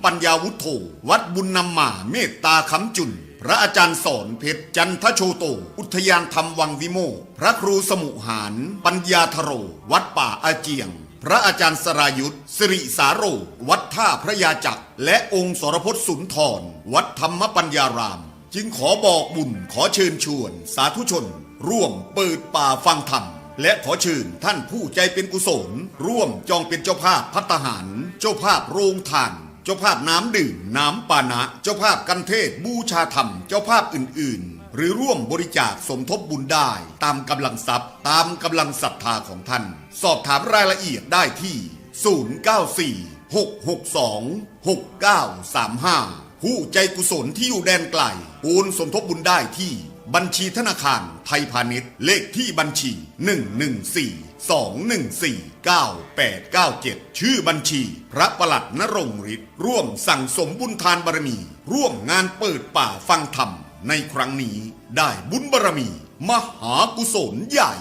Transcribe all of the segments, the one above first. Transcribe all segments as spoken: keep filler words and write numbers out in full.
ปัญญาวุฒโธ วัดบุญนำมา เมตตาคำจุ่น พระอาจารย์สอนเพชร จันทโชโต อุทยานธรรมวังวิโมกข์ พระครูสมุหาน ปัญญาธโร วัดป่าอาเจียง พระอาจารย์สรายุทธ สิริสาโร วัดท่าพระยาจักร และองค์สรพจน์สุนทร วัดธรรมปัญญาราม จึงขอบอกบุญ ขอเชิญชวนสาธุชน ร่วมเปิดป่าฟังธรรม และขอเชิญท่านผู้ใจเป็นกุศล ร่วมจองเป็นเจ้าภาพภัตตาหาร เจ้าภาพโรงทาน เจ้าภาพน้ำดื่ม น้ำปานะ เจ้าภาพกันเทศน์บูชาธรรม เจ้าภาพอื่นๆ หรือร่วมบริจาคสมทบบุญได้ตามกำลังทรัพย์ ตามกำลังศรัทธาของท่าน สอบถามรายละเอียดได้ที่ ศูนย์เก้าสี่ หกหกสอง หกเก้าสามห้า ผู้ใจกุศลที่อยู่แดนไกล โอนสมทบบุญได้ที่บัญชีธนาคารไทยพาณิชย์ เลขที่บัญชี หนึ่งหนึ่งสี่ สองหนึ่งสี่ เก้าแปดเก้าเจ็ด ชื่อบัญชี พระปลัดนรงค์ฤทธิ์ ร่วมสั่งสมบุญทานบารมี ร่วมงานเปิดป่าฟังธรรมในครั้งนี้ ได้บุญบารมี มหากุศลใหญ่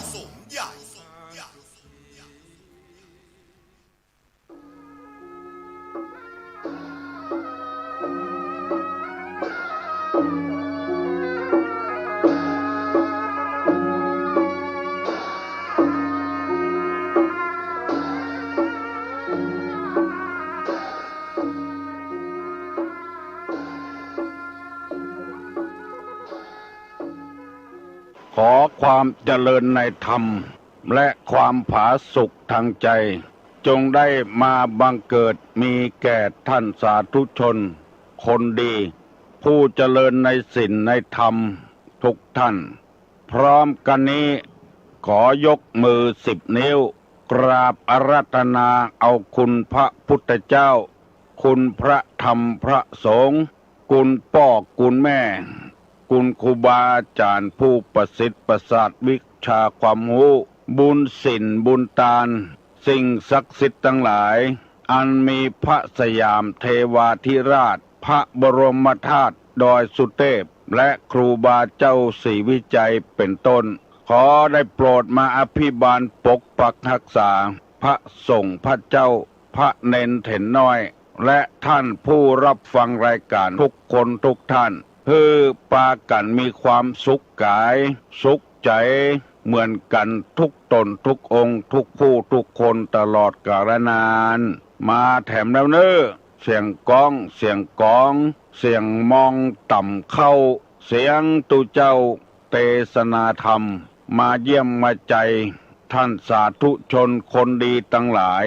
ขอความเจริญในธรรม และความผาสุกทางใจ จงได้มาบังเกิดมีแก่ท่านสาธุชนคนดี ผู้เจริญในศีลในธรรมทุกท่าน พร้อมกันนี้ ขอยกมือสิบนิ้ว กราบอาราธนาเอาคุณพระพุทธเจ้า คุณพระธรรมพระสงฆ์ คุณป้อคุณแม่ คุณครูบาอาจารย์ผู้ประสิทธิ์ประสาทวิชาความฮู้ บุญศีลบุญตาน สิ่งศักดิ์สิทธิ์ตังหลาย อันมีพระสยามเทวาธิราช พระบรมธาตุดอยสุเทพ และครูบาเจ้าศรีวิชัยเป็นต้น ขอได้โปรดมาอภิบาลปกปักรักษา พระสงฆ์พระเจ้า พระเณรเถรน้อย และท่านผู้รับฟังรายการทุกคนทุกท่าน หื้อปากั๋นมีความสุขก๋าย สุขใจ๋ เหมือนกั๋นทุกต๋นทุกองค์ ทุกผู้ทุกคนตลอดกาลนาน มาแถมแล้วเน่อ เสียงก้อง เสียงก๋อง เสียงมองต่ำเข้า เสียงตุ๊เจ้าเตสนาธรรม มาเยี่ยมมาใจ๋ท่านสาธุชนคนดีตังหลาย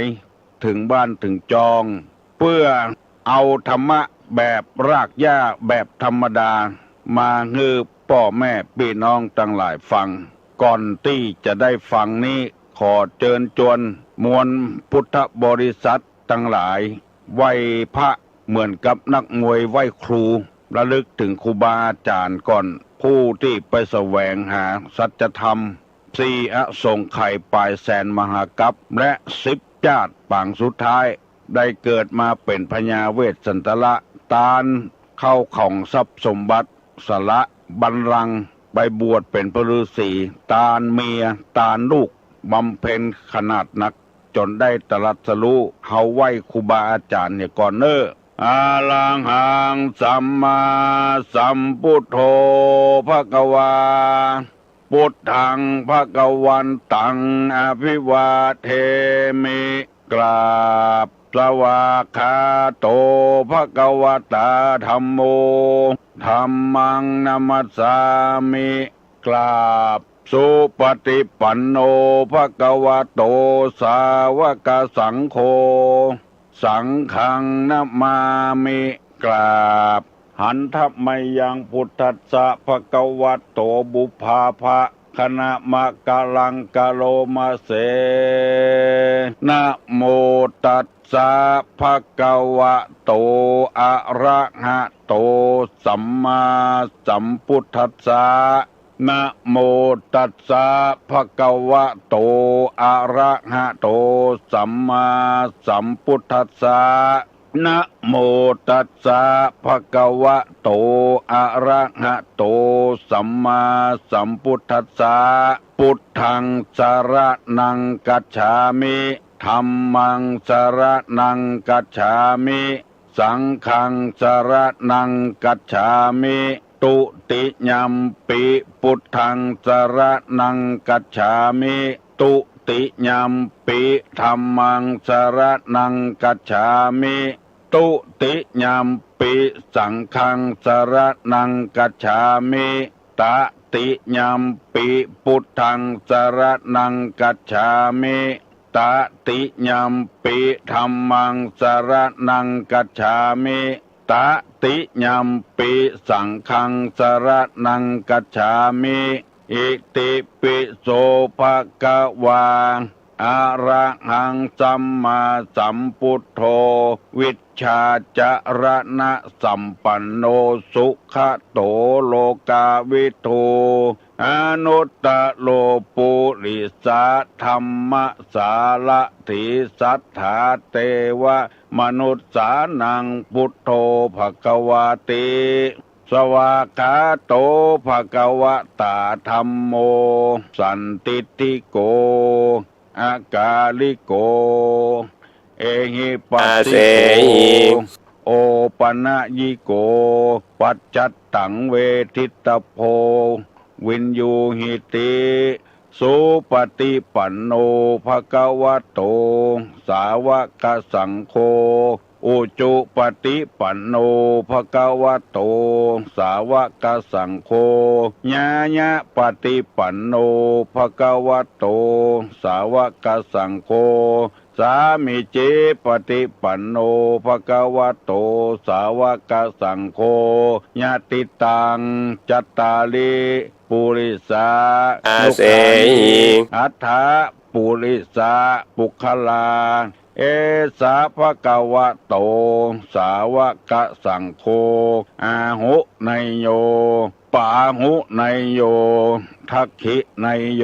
เถิงบ้านเถิงจอง เปื้อเอาธรรมะแบบรากหญ้าแบบธรรมดา มาหื้อป้อแม่ปี้น้องตังหลายฟัง ก่อนตี้จะได้ฟังนี้ ขอเจิญจวนมวลพุทธบริษัทตังหลาย ไหว้พระเหมือนกับนักมวยไหว้ครู ระลึกเถิงครูบาอาจ๋ารย์ก่อน ผู้ตี้ไปแสวงหาสัจธรรม สี่อสงไขยป๋ายแสนมหากัป และสิบจ้าดปางสุดท้าย ได้เกิดมาเป๋นพญาเวสสันตระ ตานเข้าของทรัพย์สมบัติ สละบัลลังก์ไปบวชเป๋นพระฤๅษี ตานเมีย ตานลูก บำเพ็ญขนาดนัก จ๋นได้ตรัสรู้ เฮาไหว้ครูบาอาจ๋ารย์เหียก่อนเน่อ อะระหังสัมมาสัมพุทโธ ภะคะวา พุทธัง ภะคะวันตัง อะภิวาเทมิ กราบ สวากขาโต ภะคะวะตา ธัมโม ธัมมัง นะมัสสามิ กราบ สุปะฏิปันโน ภะคะวะโต สาวะกะสังโฆ สังฆัง นะมามิ กราบ หันทะมะยัง พุทธัสสะ ภะคะวะโต ปุพพาภะคะ นะมะกะลัง กะโรมะเส นะโมตัสสะ ภะคะวะโต อะระหะโต สัมมาสัมพุทธัสสะ นะโมตัสสะ ภะคะวะโต อะระหะโต สัมมาสัมพุทธัสสะ นะโมตัสสะ ภะคะวะโต อะระหะโต สัมมาสัมพุทธัสสะ พุทธัง สะระณัง คัจฉามิ ธัมมัง สะระณัง คัจฉามิ สังฆังสรณังคัจฉามิ ตุติยัมปิ พุทธังสรณังคัจฉามิ ตุติยัมปิ ธัมมังสรณังคัจฉามิ ตุติยัมปิ สังฆังสรณังคัจฉามิ ตติยัมปิ พุทธังสรณังคัจฉามิ ตติยัมปิ ธัมมังสรณังคัจฉามิ ตติยัมปิ สังฆังสรณังคัจฉามิ อิติปิโส ภะคะวา อะระหัง สัมมาสัมพุทโธ วิชชาจรณสัมปันโน สุขะโต โลกาวิทู อนุตตโร ปุริสะธัมมสารถี สัทธาเตวะมนุสสานัง พุทโธ ภะคะวาติ สวากขาโต ภะคะวะตา ธัมโม สันทิฏฐิโก อากาลิโก เอหิปัสสิโก อาเสหิ โอปะนะยิโก ปัจจัตตัง เวทิตตโพ วิญญูหิติ สุปฏิปันโน ภะคะวะโต สาวกสังโฆ อุจุปฏิปันโน ภะคะวะโต สาวกสังโฆ ญาญาปฏิปันโน ภะคะวะโต สาวกสังโฆ สามีจิปฏิปันโน ภะคะวะโต สาวกสังโฆ ยะติตัง จัตตาริ ปุริสา อาเสหิ นุกานิ อัฏฐะ ปุริสะ ปุคคลา เอสะ ภะคะวะโต สาวกสังโฆ อาหุเนยโย ปาหุเนยโย ทักขิเนยโย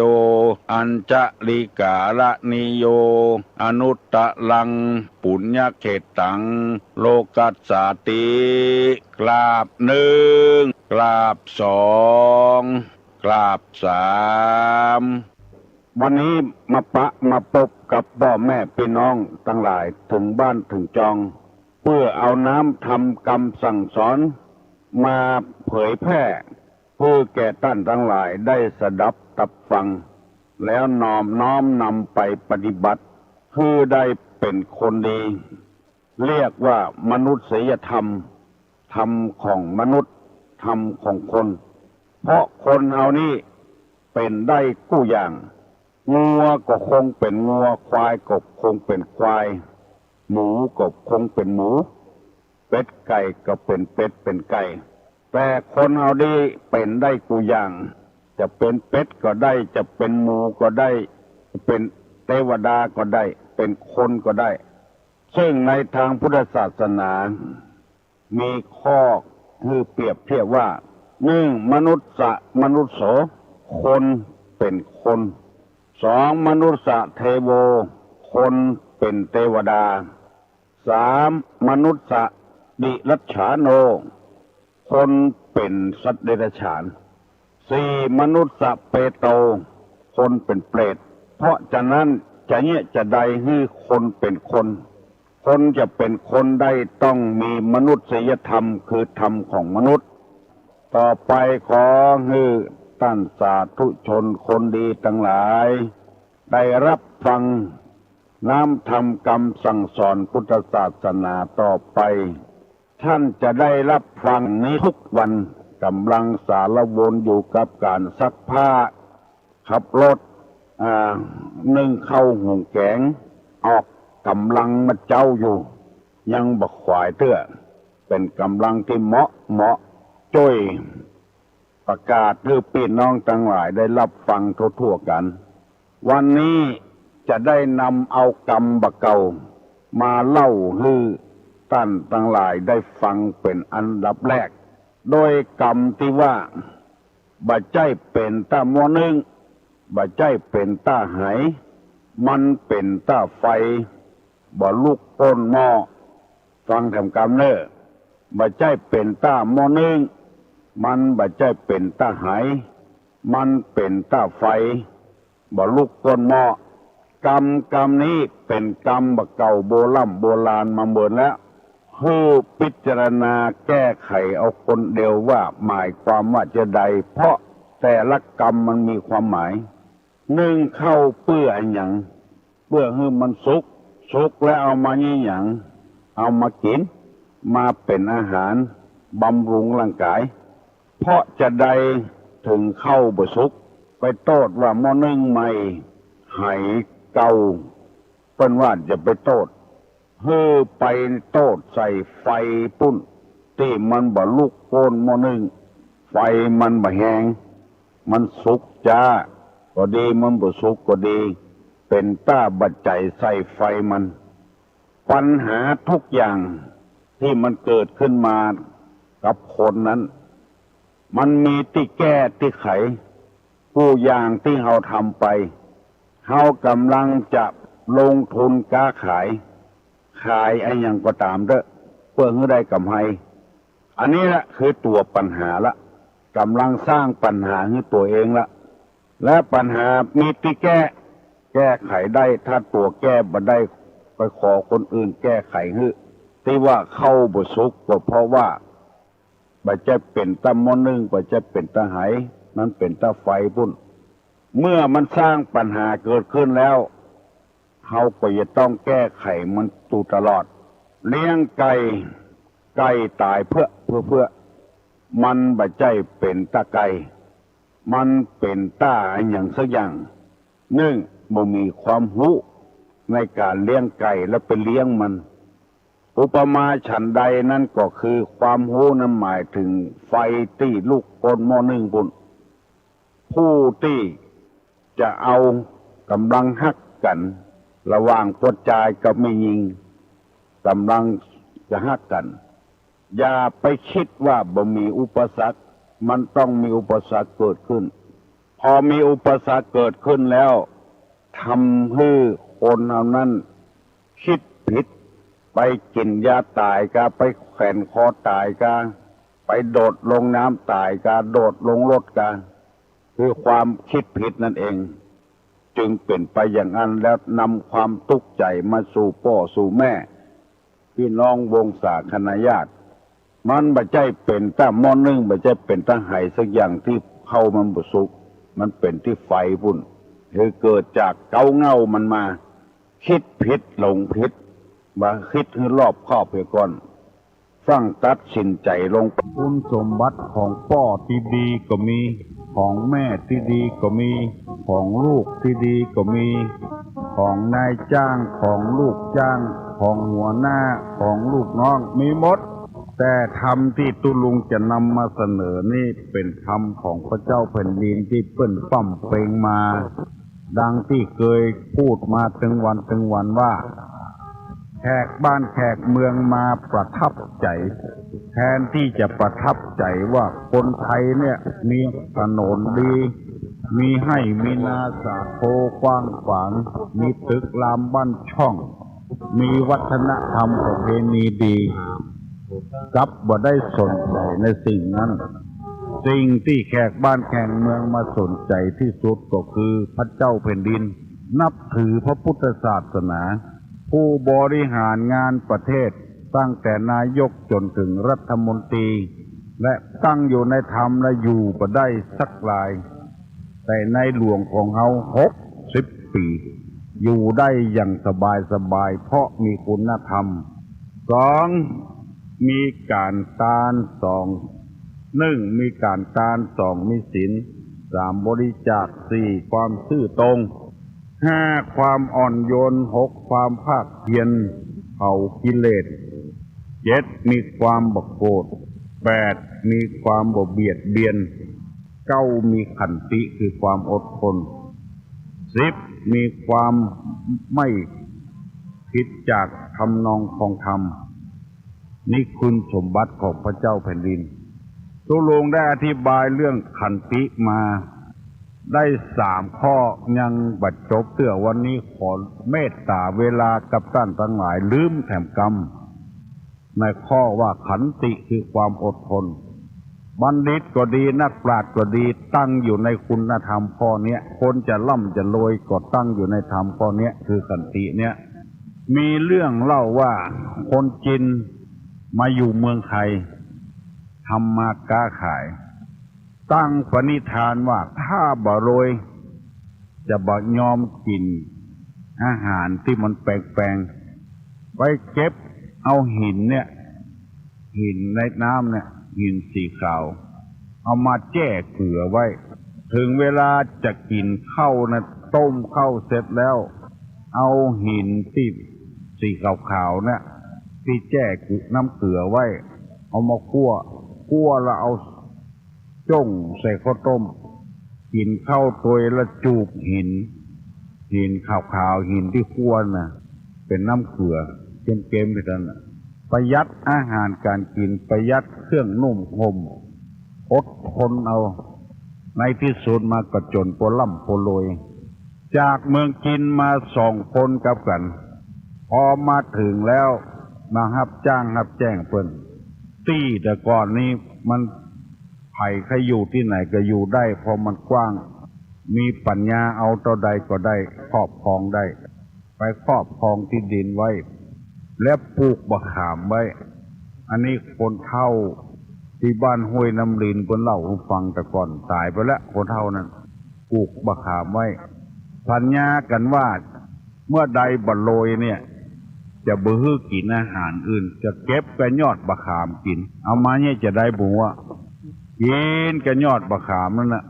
อัญชลิกาลนิโย อนุตตรัง ปุญญเขตตัง โลกัสสาติ กราบหนึ่ง กราบสอง กราบสาม วันนี้มาปะมาปบกับป้อแม่ปี้น้องตังหลายเถิงบ้านเถิงจอง เปื้อเอาน้ำธรรมกำสั่งสอนมาเผยแพร่ เปื้อแก่ต้านตังหลายได้สดับตับฟัง แล้วน้อม น้อมนำไปปฏิบัติ หื้อได้เป๋นคนดี เรียกว่ามนุษยธรรม ธรรมของมนุษย์ ธรรมของคน เพราะคนเฮานี้เป๋นได้กู้อย่าง งัวก็คงเป๋นงัว ควายก็คงเป๋นควาย หมูก็คงเป๋นหมู เป็ดไก่ก็เป๋นเป็ดเป๋นไก่ แต่คนเฮานี้เป๋นได้กู้อย่าง จะเป๋นเป็ดก็ได้ จะเป๋นหมูก็ได้ จะเป๋นเตวดาก็ได้ เป๋นคนก็ได้ ซึ่งในตางพุทธศาสนา มีข้อหื้อเปรียบเทียบว่า นึ่ง มนุสสะมนุสโส คนเป๋นคน สอง มนุสสะเทโว คนเป๋นเตวดา สาม มนุสสะดิรัจฉาโน คนเป๋นสัตว์เดรัจฉาน สี่ มนุสสะเปโต คนเป๋นเปรต เพราะฉะนั้นจะเยียะจะใดหื้อคนเป๋นคน คนจะเป๋นคนได้ต้องมีมนุษยธรรม คือธรรมของมนุษย์ ต่อไปขอหื้อต้านสาธุชนคนดีตังหลาย ได้ฮับฟังน้ำธรรมกำสั่งสอนพุทธศาสนาต่อไป ต้านจะได้ฮับฟังนี้กู้วัน ก่ำลังสารวนอยู่กับก๋านซักผ้า ขับรถ อ่า นึ่งข้าวหุงแก๋ง ออกก่ำลังมาเจ๊าอยู่ ยังบ่ขวายเตื้อ เป๋นก่ำลังตี้เหมาะ เหมาะ จ้วย ประกาศหื้อปี้น้องตังหลายได้ฮับฟังทั่วๆ กั๋น วันนี้จะได้นำเอากำบ่าเก่ามาเล่าหื้อต้านตังหลายได้ฟังเป๋นอันดับแรก โดยกำตี้ว่า บ่ใจ้เป๋นต้าหม้อนึ่ง บ่ใจ้เป๋นต้าไห มันเป๋นต้าไฟ บ่ลุกก้นหม้อ ฟังแถมกำเน่อ บ่ใจ้เป๋นต้าหม้อนึ่ง มันบ่ใจ้เป๋นต้าไห มันเป๋นต้าไฟ บ่ลุกก้นหม้อ กำ กำนี้เป๋นกำบ่าเก่าโบร่ำโบราณมาเมินแล้ว หื้อพิจารณาแก้ไขเอาคนเดียวว่าหมายความว่าจะใด เพราะแต่ละกำมันมีความหมาย นึ่งข้าวเปื้ออะหยัง เปื้อหื้อมันสุก สุกแล้วเอามาอะหยัง เอามากิ๋น มาเป๋นอาหารบำรุงร่างก๋าย เพราะจะใดเถิงข้าวบ่สุก ไปโต้ษว่าหม้อนึ่งใหม่ ไหเก่า เปิ้นว่าจะไปโต้ษ หื้อไปโต้ษใส่ไฟปุ้น ตี้มันบ่ลุกโก้นหม้อนึ่ง ไฟมันบ่แฮง มันสุกจ๊าก็ดี มันบ่สุกก็ดี เป๋นต้าบ่ใจ๋ใส่ไฟมัน ปัญหาทุกอย่างตี้มันเกิดขึ้นมากับคนนั้น มันมีตี้แก้ตี้ไข กู้อย่างตี้เฮาทำไป เฮากำลังจะลงทุนก๊าขาย ขายอะหยังก็ต๋ามเต๊อะ เปื้อหื้อได้ก๋ำไร อันนี้ละคือตั๋วปัญหาละ กำลังสร้างปัญหาหื้อตั๋วเองละ และปัญหามีตี้แก้ แก้ไขได้ ถ้าตั๋วแก้บ่ได้ ไปขอคนอื่นแก้ไขหื้อ ตี้ว่าข้าวบ่สุกก็เพราะว่า บ่ใจ้เป๋นต้าหม้อนึ่ง บ่ใจ้เป๋นต้าไห มันเป๋นต้าไฟปุ้น เมื่อมันสร้างปัญหาเกิดขึ้นแล้ว เฮาก็จะต้องแก้ไขมันอยู่ตลอด เลี้ยงไก่ ไก่ต๋ายเปื้อ เปื้อ เปื้อ มันบ่ใจ้เป๋นต้าไก่ มันเป๋นต้าอะหยังสักอย่าง นึ่ง บ่มีความฮู้ในก๋านเลี้ยงไก่แล้วไปเลี้ยงมัน อุปมาฉันใดนั้นก็คือความฮู้นั้นหมายเถิงไฟตี้ลุกโก้นหม้อนึ่งปุ้น ผู้ตี้จะเอาก๋ำลังฮักกั๋น ระหว่างป้อจายกับแม่ญิง ก๋ำลังจะฮักกั๋น อย่าไปกึ๊ดว่าบ่มีอุปสรรค มันต้องมีอุปสรรคเกิดขึ้น พอมีอุปสรรคเกิดขึ้นแล้ว ทำหื้อคนเหล่านั้นกึ๊ดผิด ไปกิ๋นยาต๋ายกา ไปแขวนคอต๋ายกา ไปโดดลงน้ำต๋ายกา โดดลงรถกา คือความกึ๊ดผิดนั่นเอง จึงเป๋นไปอย่างนั้น แล้วนำความตุ๊กข์ใจ๋มาสู่ป้อสู่แม่ ปี้น้องวงศาคณาญาติ มันบ่ใจ้เป๋นต้าหม้อนึ่ง บ่ใจ้เป๋นต้าไหสักอย่างตี้ข้าวมันบ่สุก มันเป๋นตี้ไฟปุ้น คือเกิดจากเก๊าเหง้ามันมา กึ๊ดผิดหลงผิด บ่กึ๊ดหื้อรอบคอบเหียก่อน ฟั่งตัดสินใจ๋ลงไป คุณสมบัติของป้อตี้ดีก็มี ของแม่ตี้ดีก็มี ของลูกตี้ดีก็มี ของนายจ้าง ของลูกจ้าง ของหัวหน้า ของลูกน้อง มีหมด แต่ธรรมตี้ตุ๊ลุงจะนำมาเสนอนี้เป๋นธรรมของพระเจ้าแผ่นดินตี้เปิ้นปล้ำเปล็งมา ดังตี้เกยพูดมาตึงวันตึงวันว่า แขกบ้านแขกเมืองมาประทับใจ๋ แทนตี้จะประทับใจ๋ว่าคนไทยเนี่ยมีถนนดี มีไฮ่มีนาสาโทกว้างขวาง มีตึกรามบ้านช่อง มีวัฒนธรรมประเพณีดี กลับบ่ได้สนใจ๋ในสิ่งนั้น สิ่งตี้แขกบ้านแขกเมืองมาสนใจ๋ตี้สุดก็คือพระเจ้าแผ่นดิน นับถือพระพุทธศาสนา ผู้บริหารงานประเทศตั้งแต่นายกจ๋นเถิงรัฐมนตรี และตั้งอยู่ในธรรมและอยู่บ่ได้สักราย แต่ในหลวงของเฮาหกสิบปี๋ อยู่ได้อย่างสบายๆ เพราะมีคุณธรรม สอง มีก๋านตาน สอง นึ่ง มีก๋านตาน สอง มีศีล สาม บริจาค สี่ ความซื่อตรง ห้า ความอ่อนโยน หก ความภาคเพียรเผากิเลส เจ็ด มีความบ่โกรธ แปด มีความบ่เบียดเบียน เก้า มีขันติคือความอดทน สิบ มีความไม่ผิดจากทำนองครองธรรม นี่คุณสมบัติของพระเจ้าแผ่นดิน ตุ๊ลุงได้อธิบายเรื่องขันติมาได้สามข้อ ยังบ่จบเตื้อ วันนี้ขอเมตต๋าเวลากับต้านตังหลาย ลืมแถมกำ ในข้อว่าขันติคือความอดทน บัณฑิตก็ดี นักปราชญ์ก็ดี ตั้งอยู่ในคุณธรรมข้อเนี้ย คนจะร่ำจะรวยก็ตั้งอยู่ในธรรมข้อเนี้ย คือขันติเนี้ย มีเรื่องเล่าว่าคนจีน มาอยู่เมืองไทย ทำมาก๊าขาย ตั้งปณิธานว่าถ้าบ่รวย จะบ่ยอมกิ๋นอาหารตี้มันแปงๆ ไปเก็บเอาหินเนี่ย หินในน้ำเนี่ย หินสีขาว เอามาแจ้เกลือไว้ เถิงเวลาจะกิ๋นข้าวนะ ต้มข้าวเสร็จแล้ว เอาหินตี้สีขาวๆ เนี่ย ตี้แจ้เกลือ น้ำเกลือไว้ เอามาคั่ว คั่วแล้วเอาจ้งใส่ข้าวต้ม กิ๋นข้าวตวยแล้วจูบหิน หินขาวๆ หินตี้คั่วน่ะ เป๋นน้ำเกลือ เก็มๆ ไปนั้นน่ะ ประหยัดอาหารก๋านกิ๋น ประหยัดเครื่องนุ่งห่ม อดทนเอา ในตี้สุดมาก็จ๋นปอล่ำปอรวย จากเมืองจีนมาสองคนกับกั๋น พอมาเถิงแล้ว มาฮับจ้างฮับแจ้งเปิ้น ตี้แต่ก่อนนี้มัน ใผใค่อยู่ตี้ไหนก็อยู่ได้ เพราะมันกว้าง มีปัญญาเอาเต้าใดก็ได้ ครอบครองได้ ไปครอบครองตี้ดินไว้ และปลูกบ่าขามไว้ อันนี้คนเฒ่าตี้บ้านห้วยน้ำลินเปิ้นเล่าหื้อฟัง แต่ก่อนต๋ายไปแล้วคนเฒ่านั้น ปลูกบ่าขามไว้ สัญญากั๋นว่า เมื่อใดบ่รวยเนี่ย จะบ่หื้อกิ๋นอาหารอื่น จะเก็บก้านยอดบ่าขามกิ๋น เอามาเนี่ยจะได้บ่ฮู้ กิ๋นก้านยอดบ่าขามนั้นน่ะ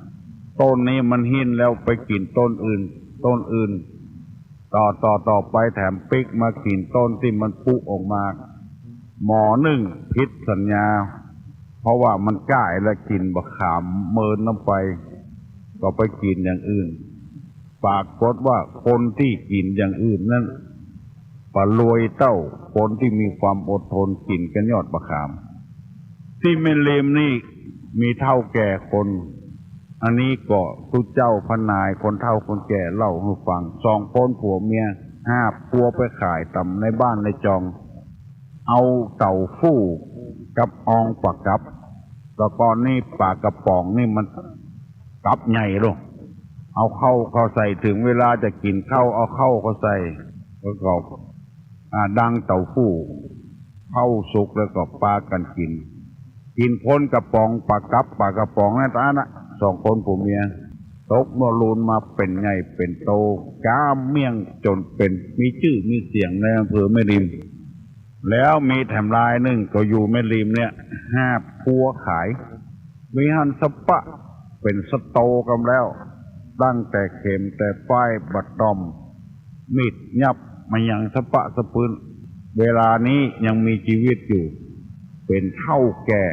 ต้นนี้มันหิ้นแล้วไปกิ๋นต้นอื่น ต้นอื่น ต่อ ต่อ ต่อไปแถมปิ๊กมากิ๋นต้นตี้มันปุออกมา หมอนึ่งผิดสัญญา เพราะว่ามันก้ายแล้วกิ๋นบ่าขามเมินน้ำไป ก็ไปกิ๋นอย่างอื่น ปรากฏว่าคนตี้กิ๋นอย่างอื่นนั้น บ่รวยเต้าคนตี้มีความอดทนกิ๋นก้านยอดบ่าขาม ตี้แม่ริมนี่มีเฒ่าแก่คน อันนี้ก็ตุ๊เจ้าพระนายคนเฒ่าคนแก่เล่าหื้อฟัง สองคนผัวเมียหาบปัวไปขายต๋ามในบ้านในจอง เอาเต้าฟู่กับอองป๋ากับ แต่ก่อนนี้ป๋ากระป๋องนี่มันกับใหญ่ลูก เอาข้าวเข้าใส่ เถิงเวลาจะกิ๋นข้าวเอาข้าวเข้าใส่ แล้วก็ อ่า ดังเต้าฟู่ ข้าวสุกแล้วก็ปากั๋นกิ๋น กิ๋นคนกระป๋องป๋ากับป๋ากระป๋องนั้นอันน่ะ สองคนผัวเมีย ตกเมื่อลูนมาเป๋นใหญ่เป๋นโต ก้ามเมี่ยงจ๋นเป๋น มีจื้อมีเสียงในอำเภอแม่ริม แล้วมีแถมรายนึ่งก็อยู่แม่ริมเนี่ย หาบปัวขาย มีหั้นสะปะ เป๋นสะโตกั๋นแล้ว ตั้งแต่เข็มแต่ฝ้ายบ่าต่อม มีดหยับมายังสะปะสะปืน เวลานี้ยังมีจีวิตอยู่ เป๋นเฒ่าแก่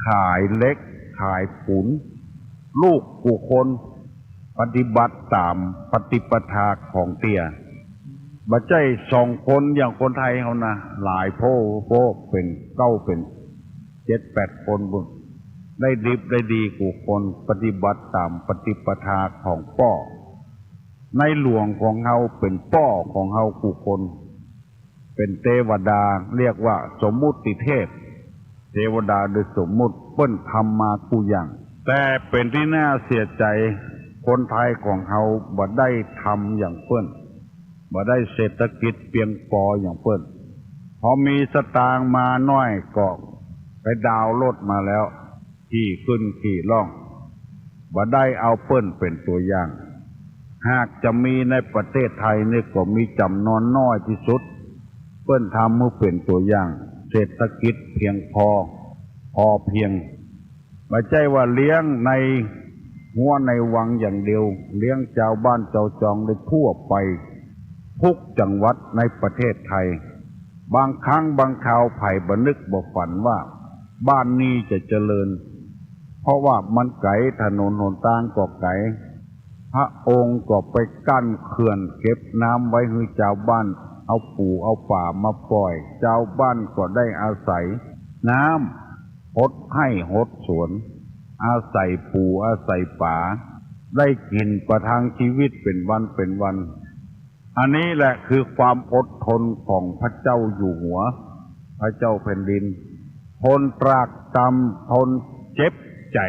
ขายเหล็ก ขายปูน ลูกกู้คน ปฏิบัติต๋ามปฏิปทาของเตี้ย บ่ใจ้สองคนอย่างคนไทยเฮานะ หลายโพ โพ เป๋นเก้าเป๋นเจ็ดแปดคนปุ้น ได้ดิบได้ดีกู้คน ปฏิบัติต๋ามปฏิปทาของป้อ ในหลวงของเฮาเป๋นป้อของเฮากู้คน เป๋นเตวดา เรียกว่าสมมุติเทพ เตวดาโดยสมมุติ เปิ้นทำมากู้อย่าง แต่เป๋นตี้น่าเสียใจ๋ คนไทยของเฮาบ่ได้ทำอย่างเปิ้น บ่ได้เศรษฐกิจเปียงปออย่างเปิ้น พอมีสตางค์มาหน้อยก็ไปดาวน์รถมาแล้ว ขี่ขึ้นขี่ล่อง บ่ได้เอาเปิ้นเป๋นตั๋วอย่าง หากจะมีในประเทศไทยนี่ก็มีจ๋ำนวนน้อยตี้สุด เปิ้นทำหื้อเป๋นตั๋วอย่าง เศรษฐกิจเปียงปอ พอเพียง บ่ใจ้ว่าเลี้ยงในฮั้วในวังอย่างเดียว เลี้ยงจาวบ้านจาวจองได้ทั่วไป ทุกจังหวัดในประเทศไทย บางครั้งบางคราวใผบ่นึกบ่ฝันว่าบ้านนี้จะเจริญ เพราะว่ามันไก๋ ถนนหนตางก็ไก๋ พระองค์ก็ไปกั้นเขื่อนเก็บน้ำไว้หื้อจาวบ้าน เอาปูเอาป๋ามาป่อย จาวบ้านก็ได้อาศัยน้ำหดไฮ่หดสวน อาศัยปูอาศัยป๋า ได้กิ๋นประทังจีวิตเป๋นวันเป๋นวัน อันนี้แหละคือความอดทนของพระเจ้าอยู่หัว พระเจ้าแผ่นดิน ทนตรากตรำ ทนเจ็บใจ๋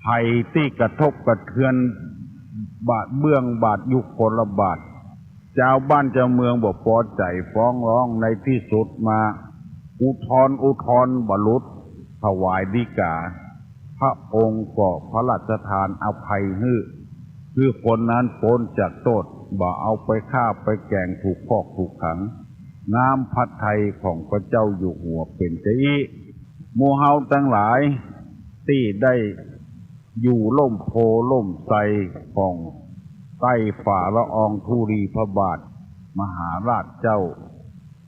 ภัยตี้กระทบกระเทือน บาดเบื้องบาดยุคลบาท จาวบ้านจาวเมืองบ่ปอใจ๋ ฟ้องร้อง ในตี้สุดมา อุทธรณ์ อุทธรณ์บ่หลุด ถวายฎีกา พระองค์ก็พระราชทานอภัยหื้อ หื้อคนนั้นป๊นจากโต้ษ บ่เอาไปฆ่าไปแกล้ง ถูกคอกถูกขัง น้ำพระทัยของพระเจ้าอยู่หัวเป๋นจาอี้ หมู่เฮาตังหลายตี้ได้อยู่ฮ่มโพธิ์ฮ่มไทรของใต้ฝ่าละอองธุลีพระบาทมหาราชเจ้า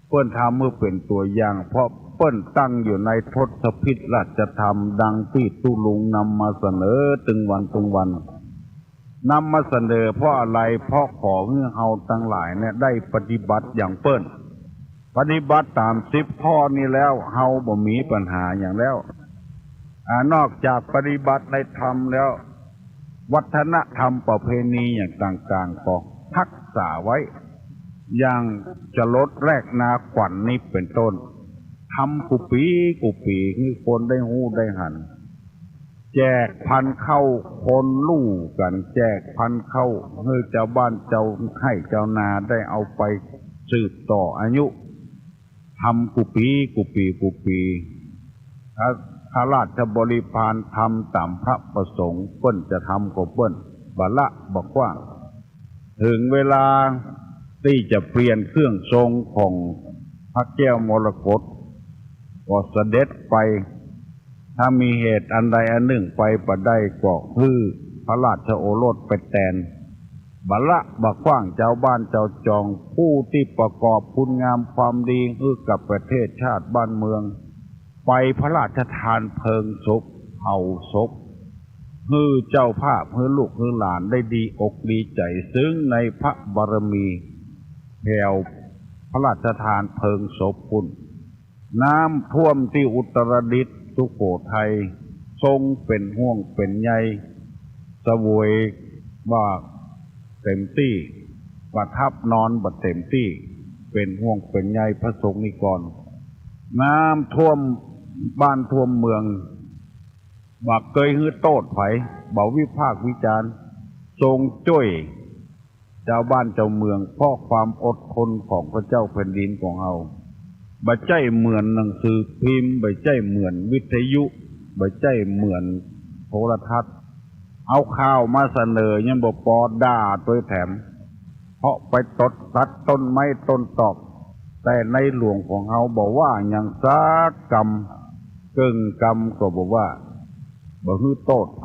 เปิ้นทำหื้อเป๋นตั๋วอย่าง เพราะเปิ้นตั้งอยู่ในทศพิธราชธรรม ดังตี้ตุ๊ลุงนำมาเสนอตึงวันตึงวัน นำมาเสนอเพราะอะไร เพราะขอหื้อเฮาตังหลายเนี่ยได้ปฏิบัติอย่างเปิ้น ปฏิบัติต๋ามสิบข้อนี้แล้ว เฮาบ่มีปัญหาหยังแล้ว อ่า นอกจากปฏิบัติในธรรมแล้ว วัฒนธรรมประเพณีอย่างต่างๆ ก็ฮักษาไว้ อย่างจรดแรกนาขวัญนี้เป๋นต้น ทำกู้ปี๋กู้ปี๋ หื้อคนได้ฮู้ได้หัน แจกพันธุ์ข้าวคนฮู้กั๋น แจกพันธุ์ข้าวหื้อจาวบ้านจาวไฮ่จาวนาได้เอาไปสืบต่ออายุ ทำกู้ปี๋กู้ปี๋กู้ปี๋ พระ พระราชบริพารทำต๋ามพระประสงค์ เปิ้นจะทำของเปิ้น บ่ละบ่กว้าง เถิงเวลาตี้จะเปลี่ยนเครื่องทรงของพระแก้วมรกต ก็เสด็จไป ถ้ามีเหตุอันใดอันนึ่งไปบ่ได้ ก็หื้อพระราชโอรสไปแตน บ่ละบ่กว้าง จาวบ้านจาวจอง ผู้ตี้ประกอบคุณงามความดีหื้อกับประเทศชาติบ้านเมือง ไปพระราชทานเพลิงศพ เผาศพ หื้อเจ้าภาพ หื้อลูกหื้อหลานได้ดีอกดีใจ๋ ซึ่งในพระบารมีแผ่วพระราชทานเพลิงศพปุ้น น้ำท่วมตี้อุตรดิตถ์ สุโขทัย ทรงเป๋นห่วงเป๋นใย เสวยบ่าเต๋มตี้ ประทับนอนบ่าเต๋มตี้ เป๋นห่วงเป๋นใยพระสงฆ์นิกร น้ำท่วมบ้านท่วมเมือง บ่าเกยหื้อโต้ษใผ บ่าวิพากษ์วิจารณ์ ทรงจ้วยจาวบ้านจาวเมือง เพราะความอดทนของพระเจ้าแผ่นดินของเฮา บ่ใจ้เหมือนหนังสือพิมพ์ บ่ใจ้เหมือนวิทยุ บ่ใจ้เหมือนโทรทัศน์ เอาข่าวมาเสนอยังบ่ปอ ด่าตวยแถม เพราะไปตัด ตัดต้นไม้ต้นตอก แต่ในหลวงของเฮาบ่ว่าหยังสักกำ เกิ่งกำก็บ่ว่า บ่หื้อโต้ษใผ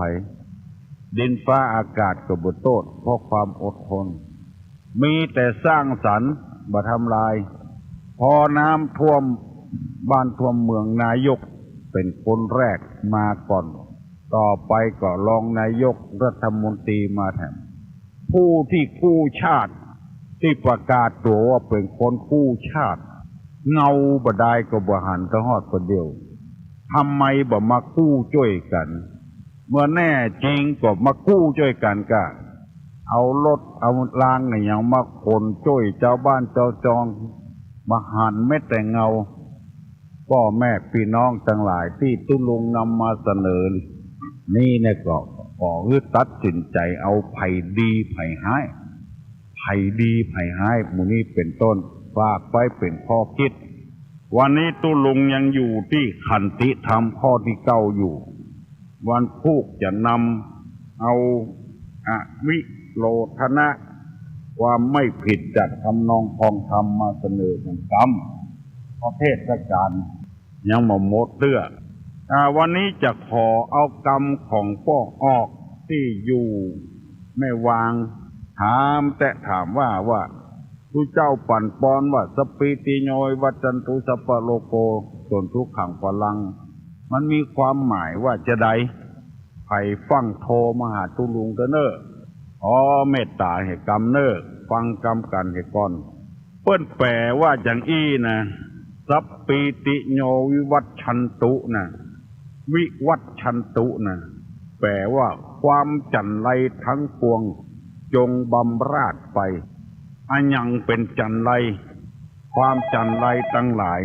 ดินฟ้าอากาศก็บ่โต้ษ เพราะความอดทน มีแต่สร้างสรรค์ บ่ทำลาย พอน้ำท่วมบ้านท่วมเมือง นายกเป๋นคนแรกมาก่อน ต่อไปก็รองนายกรัฐมนตรีมาแถม ผู้ตี้กู้ชาติ ตี้ประกาศตั๋วว่าเป๋นคนกู้ชาติ เงาบ่ดายก็บ่หันตะฮอดประเดี๋ยว ทำไมบ่มากู้จ้วยกั๋น เมื่อแน่จริงก็มากู้จ้วยกั๋นก้า เอารถเอารางอะหยังมาขนจ้วยจาวบ้านจาวจอง บ่หันแม้แต่เงา ป้อแม่ปี้น้องตังหลายตี้ตุ๊ลุงนำมาเสนอนี้เนี่ยก็ ขอหื้อตัดสินใจ๋เอาใผดีใผฮ้าย ใผดีใผฮ้าย หมู่นี้เป๋นต้น ฝากไว้เป๋นข้อคิด วันนี้ตุ๊ลุงยังอยู่ตี้ขันติธรรมข้อตี้เก้าอยู่ วันพูกจะนำเอาอวิโรธนะ ความไม่ผิดจากทำนองครองธรรมมาเสนอเหมือนกั๋น เพราะเทศกาลยังบ่หมดเตื้อ อ่า วันนี้จะขอเอากำของป้อออกตี้อยู่แม่วาง ถามแต๊ถามว่า ว่า ตุ๊เจ้าปั่นปอนว่า สัปปีติโยวิวัชชันตุ สัพพะโรโค วินัสสันตุ มารัง มันมีความหมายว่าจาใด ใผฟั่งโทรมาหาตุ๊ลุงเต๊อะเน่อ ขอเมตต๋าเหกำเน่อ ฟังกำกั๋นเหก่อน เปิ้นแปลว่าจังอี้นะ สัปปีติโยวิวัชชันตุนะ วิวัชชันตุนะ แปลว่าความจั๋นไรทั้งปวงจงบำราศไป อะหยังเป๋นจั๋นไร ความจั๋นไรตังหลาย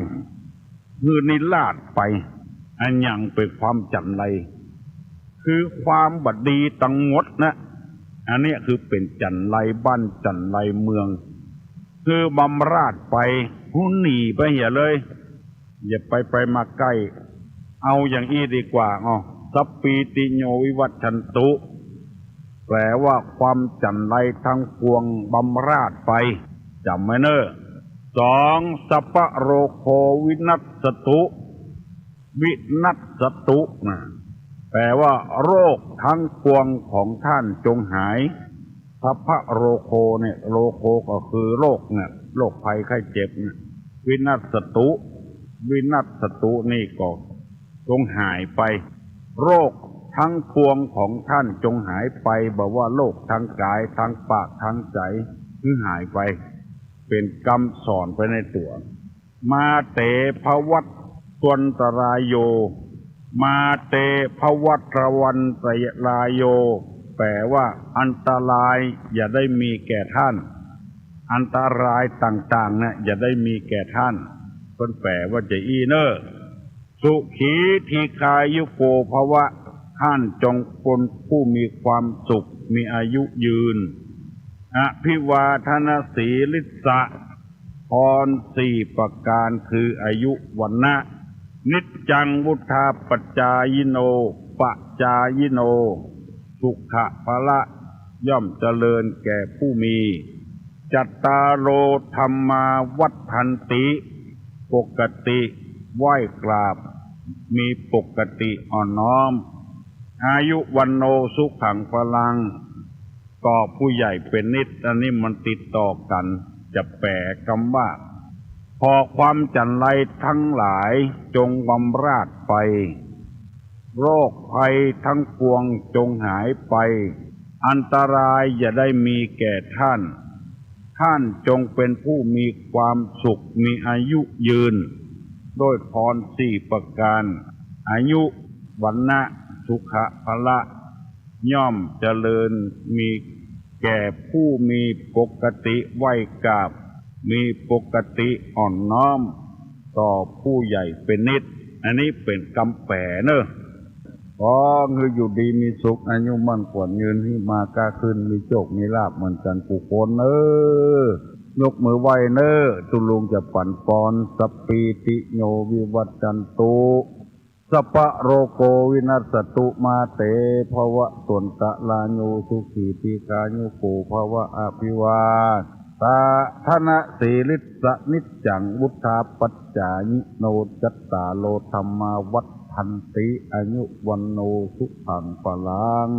หื้อนิราศไป อะหยังเป๋นความจั๋นไร คือความบ่ดีตังหมดนะ อันเนี้ยคือเป๋นจั๋นไรบ้านจั๋นไรเมือง คือบำราศไป หื้อหนีไปเหียเลย อย่าไปไปมาใก้ เอาอย่างอี้ดีกว่า อ้อ สัพพีติโยวิวัชชันตุ แปลว่าความจั๋นไรทั้งปวงบำราศไป จ๋ำไว้เน่อ สอง สัพพะโรโควินัสสตุ วินัสสตุนะ แปลว่าโรคทั้งปวงของท่านจงหาย สัพพะโรโคเนี่ย โรโคก็คือโรคเนี่ย โรคภัยไข้เจ็บเนี่ย วินัสสตุ วินัสสตุนี่ก็จงหายไป โรคทั้งปวงของท่านจงหายไป บ่ว่าโรคทางก๋าย ทางปาก ทางใจ๋ หื้อหายไป เป๋นกำสอนไปในตั๋ว มาเตภวัตวันตรายโย มาเตภวัตวันตรายโย แปลว่าอันตรายอย่าได้มีแก่ท่าน อันตรายต่างๆ เนี่ยอย่าได้มีแก่ท่าน เปิ้นแปลว่าจะอี้เน่อ สุขีทีฆายุโกภวะ ท่านจงเป็นผู้มีความสุข มีอายุยืน อภิวาทนสีลิสสะ พรสี่ประการคืออายุ วรรณะ นิจจังวุฑฒาปจายิโน ปจายิโน สุขะพละ ย่อมเจริญแก่ผู้มี จัตตาโรธัมมาวัฑฒันติ ปกติ ไหว้กราบ มีปกติอ่อนน้อม อายุ วัณโณ สุขัง พลัง ก็ผู้ใหญ่เป็นนิจ อันนี้มันติดต่อกั๋น จะแปลกำว่า ขอความจั๋นไรทั้งหลายจงบำราศไป โรคภัยทั้งปวงจงหายไป อันตรายอย่าได้มีแก่ท่าน ท่านจงเป็นผู้มีความสุข มีอายุยืน ด้วยพรสี่ประการ อายุ วรรณะ สุขะพละ ย่อมเจริญมีแก่ผู้มีปกติไหว้กราบ มีปกติอ่อนน้อมต่อผู้ใหญ่เป็นนิจ อันนี้เป๋นกำแปลเน่อ ขอหื้ออยู่ดีมีสุข อายุมั่นขวัญยืน หื้อมาก้าขึ้น มีโชคมีลาภเหมือนกั๋นกู้คนเน่อ ยกมือไหว้เน่อ ตุ๊ลุงจะปั๋นปอน สัพพีติโยวิวัชชันตุ สัพพะโรโควินัสสตุ มาเตภวัตวันตรายโย สุขีทีฆายุโกภวะ อภิวาทนสีลิสสะ นิจจังวุฑฒาปจายิโน จัตตาโรธัมมาวัฑฒันติ อายุ วัณโณ สุขัง พลัง